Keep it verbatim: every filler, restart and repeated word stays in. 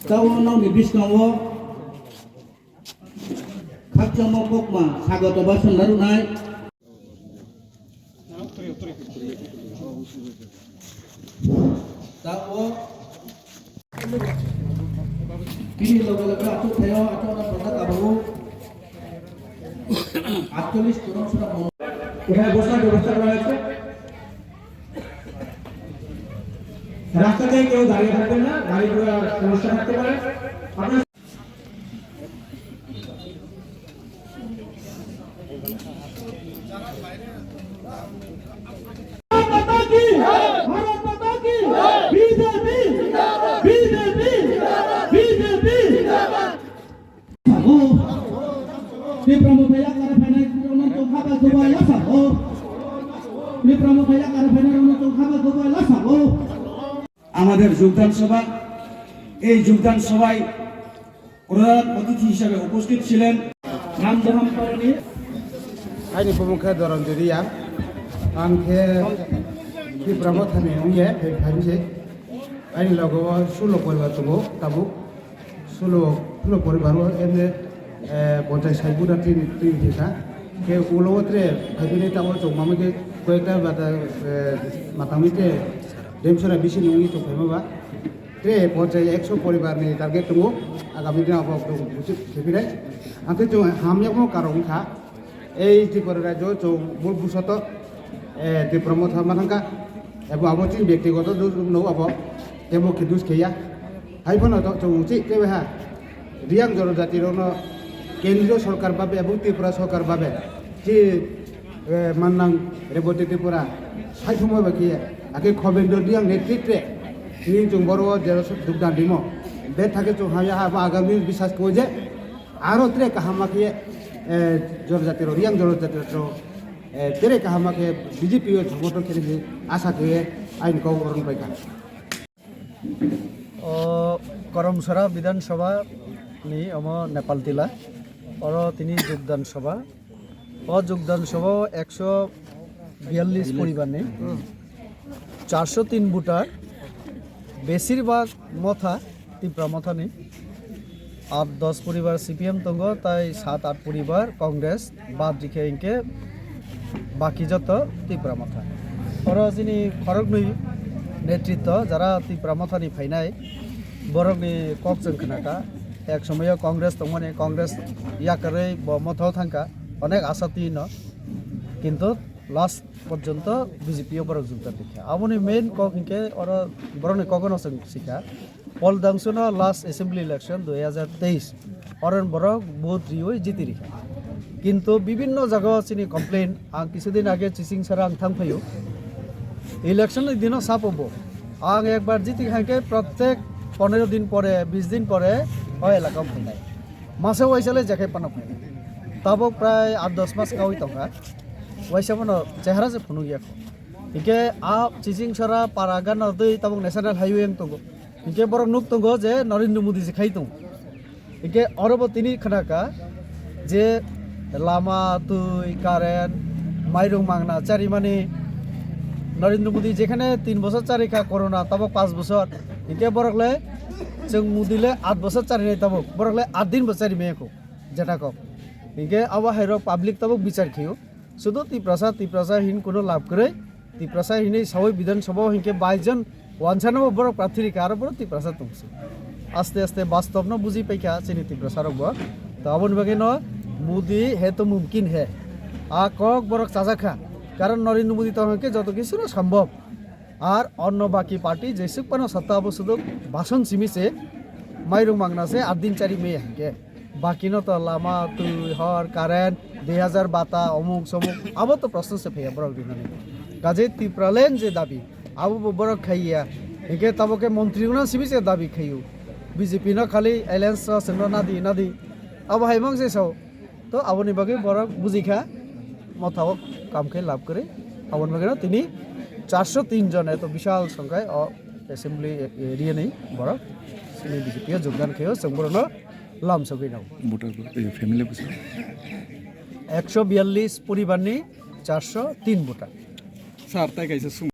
Tabuk nokni bwskango khakchangma kokma sagoto bason narwknai. Tabuk bini loge loge achuk thaio, achukna panda tabuk আটচল্লিশ তরুণ সেনা মণ্ডল। এখানে বসার ব্যবস্থা করা হয়েছে। রাস্তাতে কেউ দাঁড়িয়ে থাকবেন না, গাড়ি ঘোড়া সমস্যা থাকতে পারে। আপনারা भारत माता की, भारत माता की, BJP, BJP, BJP. Sago. Tipra Motha yakar phainai rokno tongkha bai gobai la sago. Tipra Motha yakar phainai rokno tongkha bai gobai la sago. আমাদের যোগদান সভা, এই যোগদান সভায় প্রধান অতিথি হিসাবে উপস্থিত ছিলেন Rammohan colony. Aini bumung khe Doron Juriya, ang khe Tipra Mothani wngya, phai phaimse. Aini logo sulo poribar tongo, tabuk. Sulo, sulo poribar o emne, eh, ponchai sai buda tini, tini thika. Khe ulo o tre phaibini tamo chwng mama khe koyekta bata, eh, matangwi tre demsora bisi nungwi chwng phaima ba. Tre ponchai ekso poribar ni target tongo. Agami dino abo chwng buchuk khepinai. Ang khe chwng hamyakmo karong wngkha. Ei Tripura rajyo chwng mul busoto, eh, Tipra Motha ma thangkha. Ebo abo chini byaktigoto dus no abo tebo khe dus kheya. Hai phano to chwng chi tebo ha. Riyang Jonojati rokno kendriyo sorkar babe abo Tripura sorkar babe chi, eh, mannang Reboti Tripura sai thumoi ba khe akhe Khobendra Riyang netritre ni chwng boro jero dugdan dimo. Be thake chwng haya ha ba agami bisas ko je Aro tere kaham ma khe, eh, Jonojati rok, Riyang Jonojati rok, eh, tere kaham ma khe B J P o jomoto khe hinwi asa khe aini kok oron pai kha. O Karamsara Bidhan Sabha ni omo Nepal Tila, oro tini Jogdan Sabha. O Jogdan Sabha o ekso biyallis poribar ni, charso tin voter, besir bag Motha, Tipra Mothani. At dos poribar C P M tongo, tai sat at poribar Congress, bad rikhe hinkhe baki joto Tipra Motha. Oro chini khoroknwi netritto, jara Tipra Mothani phainai, borokni kok chwng khnakha. Ek somoyo Congress tongmani, Congress yakarwi bo Mothao thangkha, onek asa twino, kintu last porjonto B J P o borok jukda rikha. Aboni main kok hinkhe oro borokni kogono chwng sikha. Pol Dangsuno last assembly election dui hazar teis, oro borok vote riwi jiti rikha. Kintu bibinno jagao chini complain, ang kisudin age Chichingsara ang thang phaio. Election ni dino sapo bo. Ang ekbar jiti kha hinkhe protek pondro din pore, bis din pore o elaka o phainai. Masa waisa le jekhai phano phainai. Tabok prai at dos mas kawi tongkha. Waisa phano chehara se phunuk ya kho. Hinkhe a Chichingsara para gana dui tabok national highway wng tongo. Hinkhe borok nuk tongo je Narendra Modi je khai tongo. Hinkhe oro bo tini khnakha je lama, twi, current, mairung mangna charimani Narendra Modi jekhane tin bosor charikha corona, tabok panch bosor. Hinkhe borok le chwng Modi le at bosor charinai tabok, borok le at din bo charimaya kho jeta kok. Hinkhe abo hai rok public tabok bichar khiyo. Sudu Tiprasa, Tiprasa hin kuno lab kwrwi, Tiprasa hinwi sawi Bidhan Sabha o hinkhe bais jon wansano bo borok prarthi rikha, aro borok Tiprasa tongsi. Aste aste bastobno buji paikha chini Tiprasa rokbo. To aboni bagwino Modi hai to mumkin hai. A kok borok chajakha. Karon Narendra Modi tong hinkhe joto kisuno sambhob. Ar onno baki party jeswk phano satta abo sudu bason simi se mairung mangna se at din chari maya hinkhe. Bakino to lama, twi, hor, current, dui hazar bata, omuk somuk, abo to proshno se phaiya borok rinani. Kaje Tipraland je dabi, abo bo borok khaiya. Hinkhe tabok khe montri guna simi se dabi khaio. B J P no khali alliance o chwngno nadi nadi. Abo hai mang se sao. To aboni bagwi borok bujikha, Mothao kam khe lab kwrwi. Aboni bagwino tini charso tin jon eto bishal songkhai o assembly area ni borok chini B J P o jogdan khaio, chwng borokno lam sogwi nango. Voter bo, eh, family bo se? Ekso biyallis poribar ni charso tin voter. Sir, tai kaisa sung.